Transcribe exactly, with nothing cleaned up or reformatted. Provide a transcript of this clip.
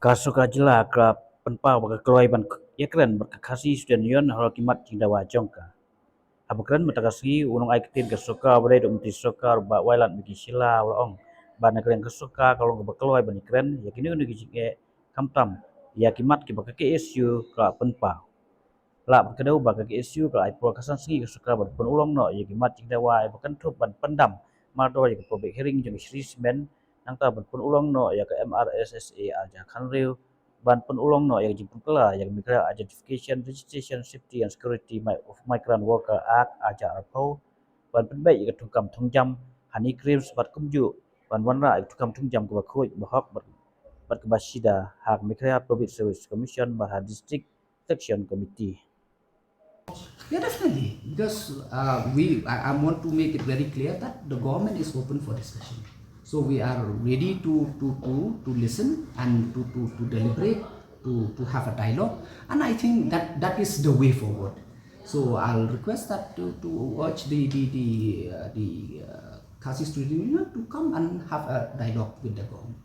Ka sorkar jylla ka pynpaw ba ka kloi ban ïakren bad ka Khasi Student Union halor ki mat jingdawa jong ka. Haba kren mynta ka sngi, u nongai ktien ka sorkar ba dei u Myntri Sorkar Bah Wailadmiki Shylla u la ong ba na ka liang ka sorkar ka long kaba kloi ban ïakren ïa kino kino ki jingeh, khamtam ïa ki mat kiba ka K S U ka pynpaw. La pynkynmaw ba ka K S U ka ai por ka san sngi ka sorkar ban pynurlong noh ïa ki mat jingdawa ba kynthup ban pyndam mardor ïa ka public hearing jong ka Shree Cement, nangta ban pynurlong noh ïa ka M R S S A ar hajar khathynriew, ban pynurlong noh ïa ka jingpynkylla ïa ka Meghalaya Identification, Registration, Safety and Security Mi-, of Migrant Worker Act ar hajar arphew, ban pynbeit ïa ka thungkam thungjam Honeycrisp bad kumjuh ban wanrah ïa ka thungkam thungjam kaba khuid, ba hok bad, bad kaba shida ha ka Meghalaya Public Service Commission bad ha District Selection Committee. Yeah, definitely. Because uh, we, I, I want to make it very clear that the government is open for discussion. So we are ready to, to, to, to listen and to, to, to deliberate, to, to have a dialogue. And I think that that is the way forward. So I'll request that to, to urge the, the, the, uh, the uh, Khasi Student Union to come and have a dialogue with the government.